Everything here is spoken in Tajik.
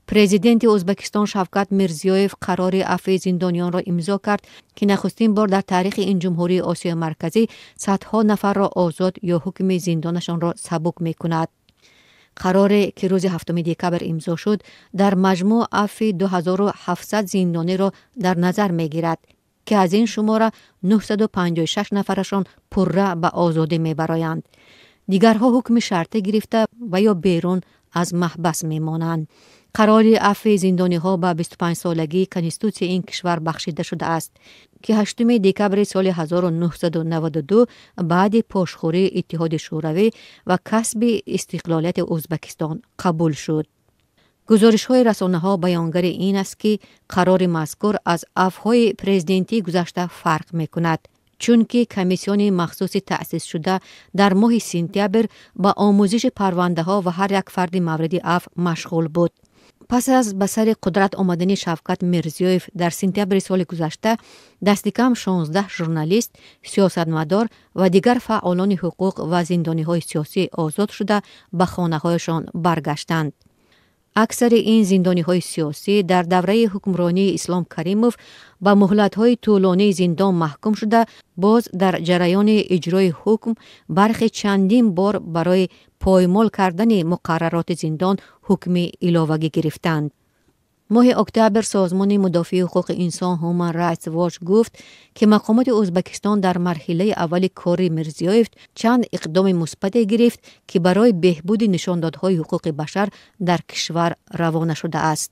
Президенти Ӯзбекистон Шавкат Мирзиёев қарори афви зиндониёнро имзо кард, ки нахустин бор дар таърихи ин ҷумҳурии Осиёи Марказӣ садҳо нафарро озод ё ҳукми зиндонашонро сабук мекунад. Қароре, ки рӯзи 7 декабр имзо шуд, дар маҷмӯъ афви 2700 зиндониро дар назар мегирад, ки аз ин шумора 956 нафарашон пурра ба озодӣ мебароянд. Дигарҳо ҳукми шартӣ гирифта ва ё берун аз маҳбас мемонанд. Қарори афви зиндониҳо ба 25-солагии Конститутсияи ин кишвар бахшида шудааст, ки 8 декабри соли 1992 баъди пошхӯрии Иттиҳоди Шӯравӣ ва касби истиқлолияти Ӯзбекистон қабул шуд. Гузоришҳои расонаҳо баёнгари ин аст, ки қарори мазкур аз афвҳои президентии гузашта фарқ мекунад, чунки комиссиони махсуси таъсисшуда дар моҳи сентябр ба омӯзиши парвандаҳо ва ҳар як фарди мавриди афв машғул буд. Пас аз ба сари қудрат омадани Шавкат Мирзиёев дар сентябри соли гузашта, дастикам 16 журналист, сиёсатмадор ва дигар фаъолони ҳуқуқ ва зиндониҳои сиёсӣ озод шуда, ба хонаҳояшон баргаштанд. Аксари ин зиндониҳои сиёсӣ дар давраи ҳукмронии Ислом Каримов ба муҳлатҳои тӯлонии зиндон маҳкум шуда, боз дар ҷараёни иҷрои ҳукм бархе чандин бор барои поймол кардани муқаррароти зиндон ҳукми иловагӣ гирифтанд. Моҳи октябр созмони мудофиаи ҳуқуқи инсон Human Rights Watch гуфт, ки мақомоти Ӯзбекистон дар марҳилаи аввали кори Мирзиёев чанд иқдоми мусбате гирифт, ки барои беҳбуди нишондодҳои ҳуқуқи башар дар кишвар равона шудааст.